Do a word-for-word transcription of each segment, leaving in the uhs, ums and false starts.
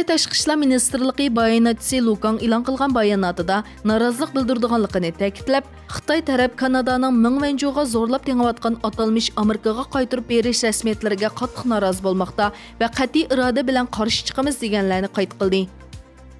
تاشقى ئىشلار مىنىستىرلىقى باياناتچىسى لۇ كاڭ ئېلان قىلغان باياناتىدا نارازىلىق بىلدۈرىدىغانلىقىنى تەكىتلەپ، خىتاي تەرەپ كانادانىڭ مېڭ ۋەنجۇغا زورلاپ تېڭىۋاتقان ئاتالمىش ئامېرىكىغا قايتۇرۇپ بېرىش رەسمىيەتلىرىگە قاتتىق نارازى بولماقتا ۋە قەتئىي ئىرادە بىلەن قارشى چىقىمىز دېگەنلەرنى قايت قىلدى.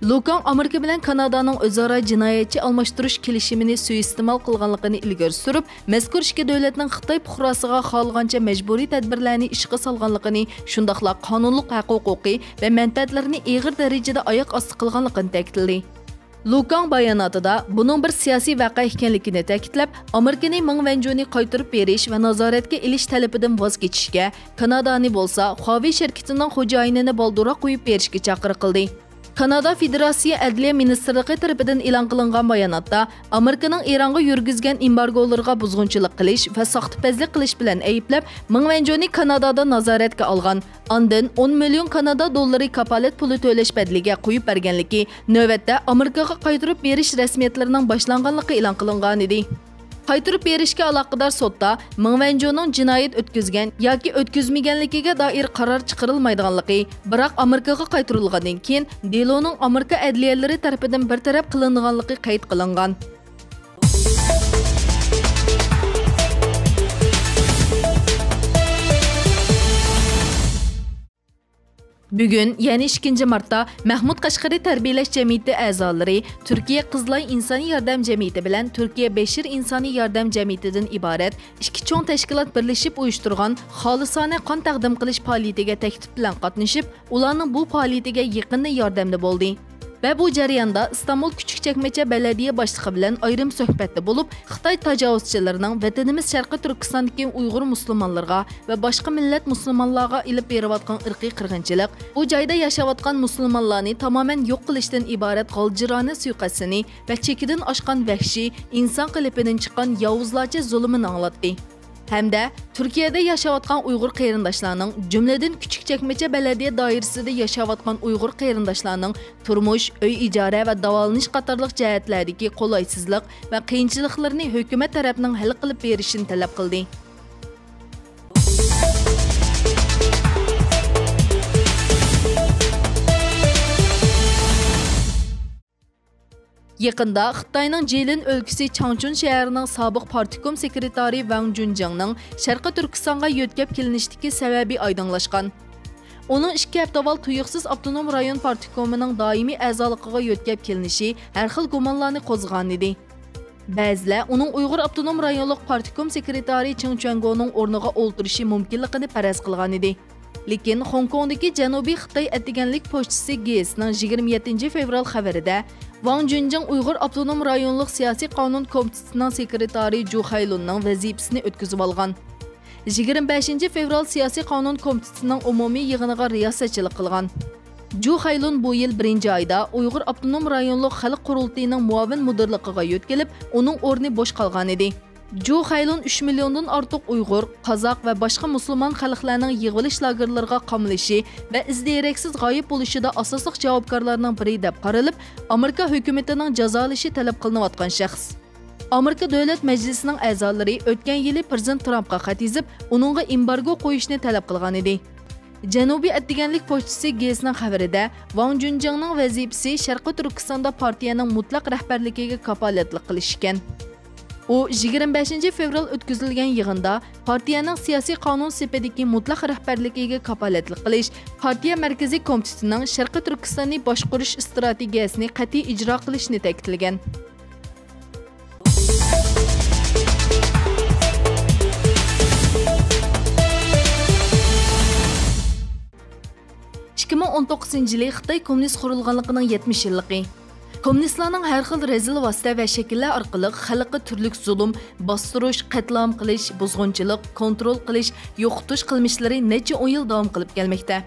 لۇ كاڭ ئامېرىكا بىلەن كانادانىڭ ئۆزئارا جىنايەتچى ئالماشتۇرۇش كېلىشىمىنى سۇيىئىستېمال قىلغانلىقىنى ئىلگىرى سۈرۈپ، مەزكۇر ئىككى دۆلەتنىڭ خىتاي پۇقراسىغا خالىغانچە مەجبۇرىي تەدبىرلەرنى ئىشقا سالغانلىقىنى، شۇنداقلا قانۇنلۇق ھەق-ھوقۇقى ۋە مەنپەئەتلىرىنى ئېغىر دەرىجىدە ئاياق ئاستى قىلغانلىقىنى تەكىتلىدى. لۇ كاڭ باياناتىدا بۇنىڭ بىر سىياسىي ۋەقە ئىكەنلىكىنى تەكىتلەپ، ئامېرىكىنى مېڭ ۋەنجۇنى قايتۇرۇپ بېرىش ۋە نازارەتكە ئېلىش تەلىپىدىن ۋاز كېچىشكە، كانادانى بولسا خۇاۋېي شىركىتىنىڭ خوجايىنىنى بالدۇرراق قويۇپ بېرىشكە چاقىرىق قىلدى. كانادا فېدېراتسىيە ئەدلىيە مىنىستىرلىقى تەرىپىدىن ئېلان قىلىنغان باياناتتا، ئامېرىكىنىڭ ئىرانغا يۈرگۈزگەن ئېمبارگولىرىغا بۇزغۇنچىلىق قىلىش ۋە ساختىپەزلىك قىلىش بىلەن ئەيىبلەپ، مېڭ ۋەنجۇنى كانادادا نازارەتكە ئالغان، ئاندىن ئون مىليون كانادا دوللىرى كاپالەت پۇلى تۆلەش بەدىلىگە قويۇپ بەرگەنلىكى، نۆۋەتتە ئامېرىكىغا قايتۇرۇپ بېرىش رەسمىيەتلىرىنىڭ باشلانغانلىقى ئېلان قىلىنغانىدى. قايتۇرۇپ بېرىشكە ئالاقىدار سوتتا مېڭ ۋەنجۇنىڭ جىنايەت ئۆتكۈزگەن ياكى ئۆتكۈزمىگەنلىكىگە دائىر قارار چىقىرىلمايدىغانلىقى، بىراق ئامېرىكىغا قايتۇرۇلغاندىن كېيىن دېلونىڭ ئامېرىكا ئەدلىيەلىرى تەرىپىدىن بىر تەرەپ قىلىنىدىغانلىقى قەيت قىلىنغان. بۈگۈن، يەنى ئىككىنچى مارتتا، مەھمۇد قەشقىرى تەربىيەلەش جەمئىيىتى ئەزالىرى تۈركىيە قىزلاي ئىنسانىي ياردەم جەمئىيىتى بىلەن تۈركىيە بەشىر ئىنسانىي ياردەم جەمئىيىتىدىن ئىبارەت ئىككى چوڭ تەشكىلات بىرلىشىپ ئۇيۇشتۇرغان خالىسانە قان تەقدىم قىلىش پائالىيىتىگە تەكلىپ بىلەن قاتنىشىپ، ئۇلارنىڭ بۇ پائالىيىتىگە يېقىندىن ياردەمدە بولدى ۋە بۇ جەرياندا ئىستانبۇل كۈچۈك چەكمىچە بەلەدىيە باشلىقى بىلەن ئايرىم سۆھبەتتە بولۇپ، خىتاي تاجاۋۇزچىلىرىنىڭ ۋەتىنىمىز شەرقىي تۈركىستاندىكى ئۇيغۇر مۇسۇلمانلىرىغا ۋە باشقا مىللەت مۇسۇلمانلارغا ئېلىپ بېرىۋاتقان ئىرقىي قىرغىنچىلىق، بۇ جايدا ياشاۋاتقان مۇسۇلمانلارنى تامامەن يوق قىلىشتىن ئىبارەت غالجىرانە سۇيىقەستىنى ۋە چېكىدىن ئاشقان ۋەھشىي، ئىنسان قېلىپىدىن چىققان ياۋۇزلارچە زۇلۇمىنى ئاڭلاتتى. ھەمدە تۈركىيەدە ياشاۋاتقان ئۇيغۇر قېرىنداشلارنىڭ، جۈملىدىن كۈچۈك چەكمىچە بەلەدىيە دائىرىسىدە ياشاۋاتقان ئۇيغۇر قېرىنداشلارنىڭ تۇرمۇش، ئۆي ئىجارە ۋە داۋالىنىش قاتارلىق جەھەتلەردىكى قولايسىزلىق ۋە قىيىنچىلىقلىرىنى ھۆكۈمەت تەرەپنىڭ ھەل قىلىپ بېرىشىنى تەلەپ قىلدى. يېقىندا خىتاينىڭ جىلىن ئۆلكىسى چاڭچۈن شەھىرىنىڭ سابىق پارتكوم سېكرېتارى ۋاڭ جۈنجىڭنىڭ شەرقىي تۈركىستانغا يۆتكەپ كېلىنىشتىكى سەۋەبى ئايدىڭلاشقان. ئۇنىڭ ئىككى ھەپتە ئاۋۋال تۇيۇقسىز ئاپتونوم رايون پارتكومىنىڭ دائىمىي ئەزالىقىغا يۆتكەپ كېلىنىشى ھەر خىل گۇمانلارنى قوزغىغانىدى. بەزىلەر ئۇنىڭ ئۇيغۇر ئاپتونوم رايونلۇق پارتكوم سېكرېتارى چېڭ چۈەنگونىڭ ئورنىغا ئولتۇرۇشى مۇمكىنلىقىنى پەرەز قىلغانىدى. لېكىن خوڭكوڭدىكى جەنۇبىي خىتاي ئەتىگەنلىك پوچتىسى گېزىتىنىڭ يىگىرمە يەتتىنچى فېۋرال خەۋىرىدە، ۋاڭ جۈنجىڭ ئۇيغۇر ئاپتونوم رايونلۇق سىياسىي قانۇن كومىتېتىنىڭ سېكرېتارى جۇ خەيلۇننىڭ ۋەزىپىسىنى ئۆتكۈزۈۋالغان. يىگىرمە بەشىنچى فېۋرال سىياسىي قانۇن كومىتېتىنىڭ ئومۇمىي يىغىنىغا رىياسەتچىلىك قىلغان. جۇ خەيلۇن بۇ يىل بىرىنچى ئايدا ئۇيغۇر ئاپتونوم رايونلۇق خەلق قۇرۇلتىيىنىڭ مۇئاۋىن مۇدىرلىقىغا يۆتكىلىپ، ئۇنىڭ ئورنى بوش قالغانىدى. جۇ خەيلۇن ئۈچ مىليوندىن ئارتۇق ئۇيغۇر، قازاق ۋە باشقا مۇسۇلمان خەلقلەرنىڭ يىغىۋېلىش لاگېرلىرىغا قامىلىشى ۋە ئىز دېرەكسىز غايىب بولۇشىدا ئاساسلىق جاۋابكارلارنىڭ بىرى دەپ قارىلىپ، ئامېرىكا ھۆكۈمىتىنىڭ جازالىشى تەلەپ قىلىنىۋاتقان شەخس. ئامېرىكا دۆلەت مەجلىسىنىڭ ئەزالىرى ئۆتكەن يىلى پىرېزىدېنت ترامپقا خەت يېزىپ، ئۇنىڭغا ئېمبارگو قويۇشنى تەلەپ قىلغانىدى. جەنۇبىي ئەتىگەنلىك پوچتىسى گېزىتىنىڭ خەۋىرىدە، ۋاڭ جۈنجىڭنىڭ ۋەزىپىسى شەرقىي تۈركىستاندا پارتىيەنىڭ مۇتلەق رەھبەرلىكىگە كاپالەتلىك قىلىش ئىكەن. ئۇ يىگىرمە بەشىنچى فېۋرال ئۆتكۈزۈلگەن يىغىندا پارتىيەنىڭ سىياسىي قانۇن سېپىدىكى مۇتلەق رەھبەرلىكىگە كاپالەتلىك قىلىش، پارتىيە مەركىزىي كومىتېتىنىڭ شەرقىي تۈركىستاننى باشقۇرۇش ئىستراتېگىيەسىنى قەتئىي ئىجرا قىلىشىنى تەكىتلىگەن. ئىككى مىڭ ئون توققۇزىنچى يىلى خىتاي كوممۇنىست قۇرۇلغانلىقىنىڭ يەتمىش يىللىقى. كوممۇنىستلارنىڭ ھەر خىل رەزىل ۋاسىتە ۋە شەكىللەر ئارقىلىق خەلققە تۈرلۈك زۇلۇم، باستۇرۇش، قەتلىئام قىلىش، بۇزغۇنچىلىق، كونترول قىلىش، يوقىتىش قىلمىشلىرى نەچچە ئون يىل داۋام قىلىپ كەلمەكتە.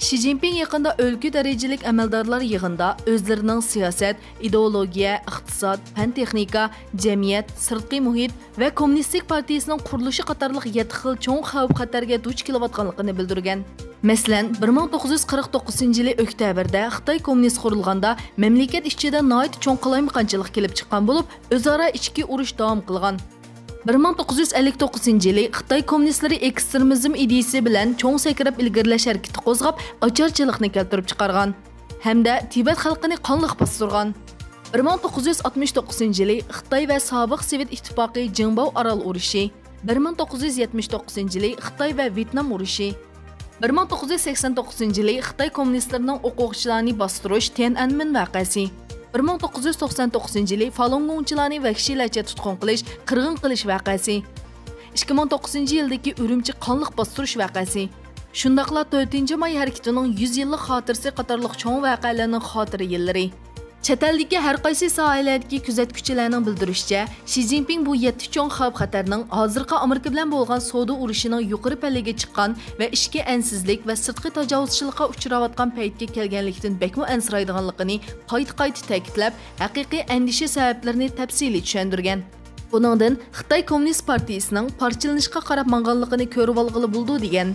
شى جىنپىڭ يېقىندا ئۆلكە دەرىجىلىك ئەمەلدارلار يىغىنىدا ئۆزلىرىنىڭ سىياسەت، ئىدېئولوگىيە، ئىقتىساد، پەن-تېخنىكا، جەمئىيەت، سىرتقى مۇھىت ۋە كوممۇنىستىك پارتىيىسىنىڭ قۇرۇلۇشى قاتارلىق يەتتە خىل چوڭ خەۋپ-خەتەرگە دۇچ كېلىۋاتقانلىقىنى بىلدۈرگەن. مەسىلەن، بىر مىڭ توققۇز يۈز قىرىق توققۇزىنچى يىلى ئۆكتەبىردە خىتاي كوممۇنىست قۇرۇلغاندا، مەملىكەت ئىچىدە ناھايىتى چوڭ قالايمىقانچىلىق كېلىپ چىققان بولۇپ، ئۆزئارا ئىچكى ئۇرۇش داۋام قىلغان. بىر مىڭ توققۇز يۈز ئەللىك توققۇزىنچى يىلى خىتاي كوممۇنىستلىرى ئېكسترېمىزم ئىدىيىسى بىلەن چوڭ سەكرەپ ئىلگىرىلەش ھەرىكىتى قوزغاپ، ئاچارچىلىقنى كەلتۈرۈپ چىقارغان. ھەمدە تىبەت خەلقىنى قانلىق باستۇرغان. بىر مىڭ توققۇز يۈز ئاتمىش توققۇزىنچى يىلى خىتاي ۋە سابىق سوۋېت ئىتتىپاقى جىڭباۋ ئارال ئۇرۇشى، بىر مىڭ توققۇز يۈز يەتمىش توققۇزىنچى يىلى خىتاي ۋە ۋيېتنام ئۇرۇشى، بىر مىڭ توققۇز يۈز سەكسەن توققۇزىنچى يىلى خىتاي كوممۇنىستلىرىنىڭ ئوقۇغۇچىلارنى باستۇرۇش تيەنئەنمېن ۋەقەسى، بىر مىڭ توققۇز يۈز توقسەن توققۇزىنچى يىلى فالۇنگوڭچىلارنى ۋەھشىيلەرچە تۇتقۇن قىلىش، قىرغىن قىلىش ۋەقەسى، ئىككى مىڭ توققۇزىنچى يىلدىكى ئۈرۈمچى قانلىق باستۇرۇش ۋەقەسى، شۇنداقلا تۆتىنچى ماي ھەرىكىتىنىڭ يۈز يىللىق خاتىرىسى قاتارلىق چوڭ ۋەقەلەرنىڭ خاتىرە يىللىرى. چەت ئەلدىكى ھەر قايسى ساھەلەردىكى كۆزەتكۈچىلەرنىڭ بىلدۈرۈشىچە، شى جىنپىڭ بۇ يەتتە چوڭ خەۋپ-خەتەرنىڭ ھازىرقى ئامېرىكا بىلەن بولغان سودا ئۇرۇشىنىڭ يۇقىرى پەللىگە چىققان ۋە ئىچكى ئەنسىزلىك ۋە سىرتقى تاجاۋۇزچىلىققا ئۇچراۋاتقان پەيتكە كەلگەنلىكتىن بەكمۇ ئەنسىرەيدىغانلىقىنى قايتا-قايتا تەكىتلەپ، ھەقىقىي ئەندىشە سەۋەبلىرىنى تەپسىلىي چۈشەندۈرگەن. بۇنىڭدىن خىتاي كوممۇنىست پارتىيىسىنىڭ پارچىلىنىشقا قاراپ ماڭغانلىقىنى كۆرۈۋالغىلى بولىدۇ، دېگەن.